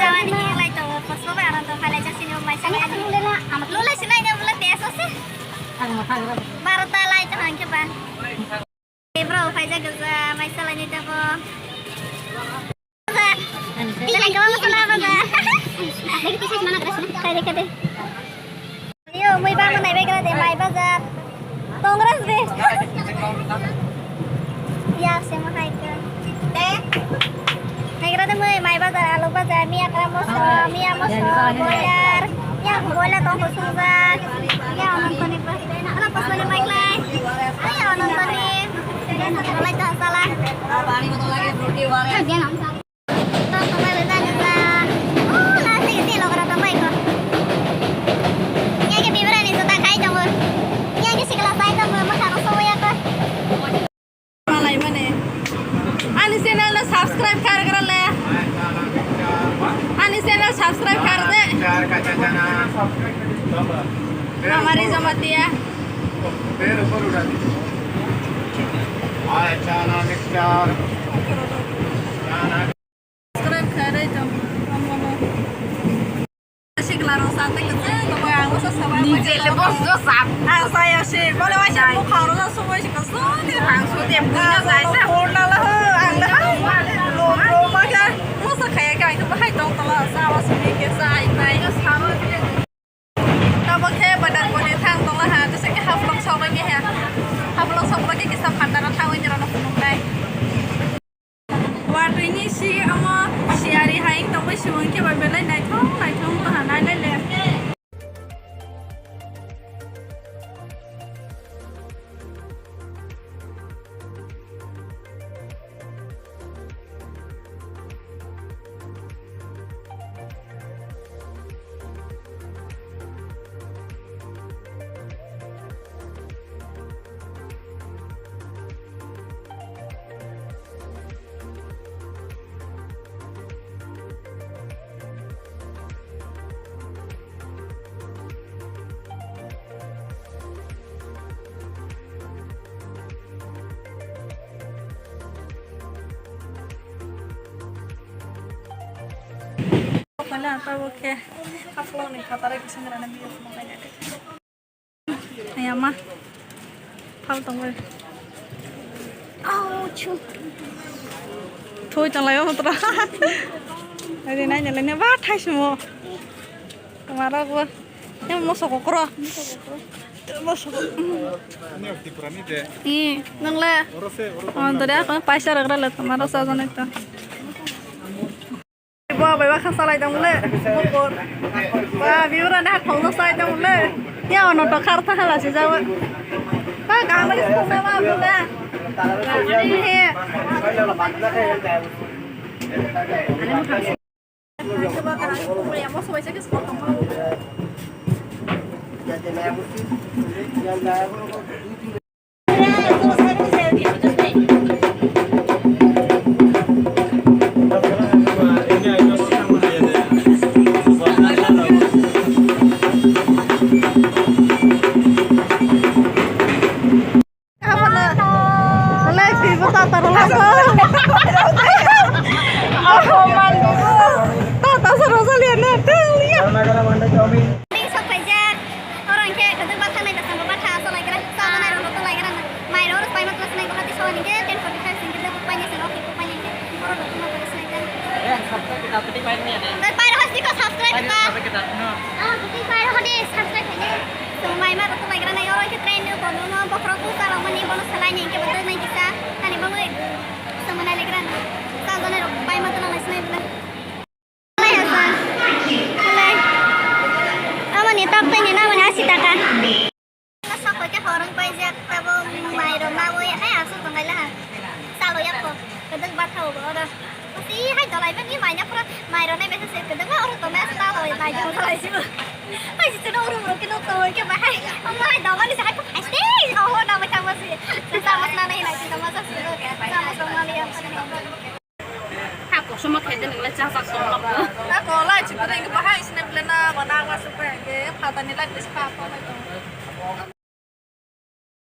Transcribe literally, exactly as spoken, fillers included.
Jawani hinglai tongo, kosok bai aram tong khalai jasini bo maisa kani. Lulai sinai de bole tesa se. Barota lai tong hangke ba. Bro, phaijak gajak, maisa lai ni tongo. Belai kebang sona ba da. Kade kade. Yo, mui bangma naibai gra de, mai bazar. Tongras de. Ya, se mo hai ke. Te. Hai gra de mui mai bazar, alu bazar, miya kra moso, miya moso, boiler. Ya, boiler tong ko sungja. Ya, onon toni ba. Ala pas mani mai klai. Ay, onon toni. Lai ta sala. Pani botol lagi, fruity water. Tong tong bai bai jan jan. Oh, last ni si logra tong bai ko. Yang ke bibra ni jota khai tongo. Yang ke sikla sai tongo, ma kharo so ya ko. Malai mane. Ani channel no subscribe kar gra le. Ani channel subscribe kar de. Hamari Jamatia. Subscribe khairwi tong. Sikla rok sa tei kwchwng tongwi ang bwsa swbai. Ni je le boss jo sap. Ang saya se, bole waisa bukhang rok swbai se kwchwng ni. Ang so de buino jaisa. Purna la ho, ang da. Lo, lo, ma kha. Bwsa khaya kha, ang to bahai Tabok khe badar koni thang tongla ha, jesa khe Haflong sok lagi ha. Haflong sok lagi kisa phandaro thangwi nirano phunuknai. Watwi ni si amo siyari hai tongwi si hwn khe bai belai naithok naithok wng tong ha, nailai le. Pala tabok khe Haflong ni phataro kisa nana biyo phunuknai. Ayama. Phal tongwi. Au chu. Thoi tonglaio motra. Ari nai nai ne ba thaisimo. Tomaro bo. Em moso kokro. Moso. Ini Tripura ni de. I, nang le. Oro se, oro. Oh, dore ako paisa ragra le tomaro sa jane to. Bo bai ba kha salai tong le, bokor. Ba, biura na khong no sai tong le. Ya ono to khar tha hala si jawa. Ba, ga ma ri sung na ba bu da. He. Tata sa Rosalia na, tell ya. Sok phaijak, oro hwnkhe kwdwk batha nai da, sambo batha, aswk lai gra, sa janai rok, rok lai gra, mai rok, rok paima tla sinai, gula tisa hwnkhe ten forty five hwnkhe, paini se rok, paini hwnkhe, oro rok tuma bai sinai gra. Eh, ang subscribe kita tadi paini ya, deh. Deh, pairo hos diko subscribe kita. Pairo kita, no. Ah, buti pairo hodi subscribe hwnkhe. So, mai ma rok tuma gra nai, oro hwnkhe train no bono no, bokhorok busa rok mani, bono salai ni hwnkhe, bodo nai kisa, ani bangwi, so, manai le gra nai. Sa janai rok, paima tla nai sinai gra. Amoni tok tei ni namoni asi taka. Sakoi khe horong paijak tabo mai rok nawi hai asuk tongai laha. Chalo yakho. Kedek batha obo oro. Si hai dolai bani mai na pura mai rok nai bese se kedek oro tongai sa dolai mai dolai si. Hai si no oro oro kino to ke bahai. Mai dolai ni sai ko hai si. Oho na mai tamo si. Sa mas na nai nai si tamo sa si. Sa mas na nai. Ha, kosom ma khaide nang le cha cha tong lok. Ha, ko lai chi kudai ke bahai sine ble na, mana wa su pa ke, phata ni lai ke pa pa to.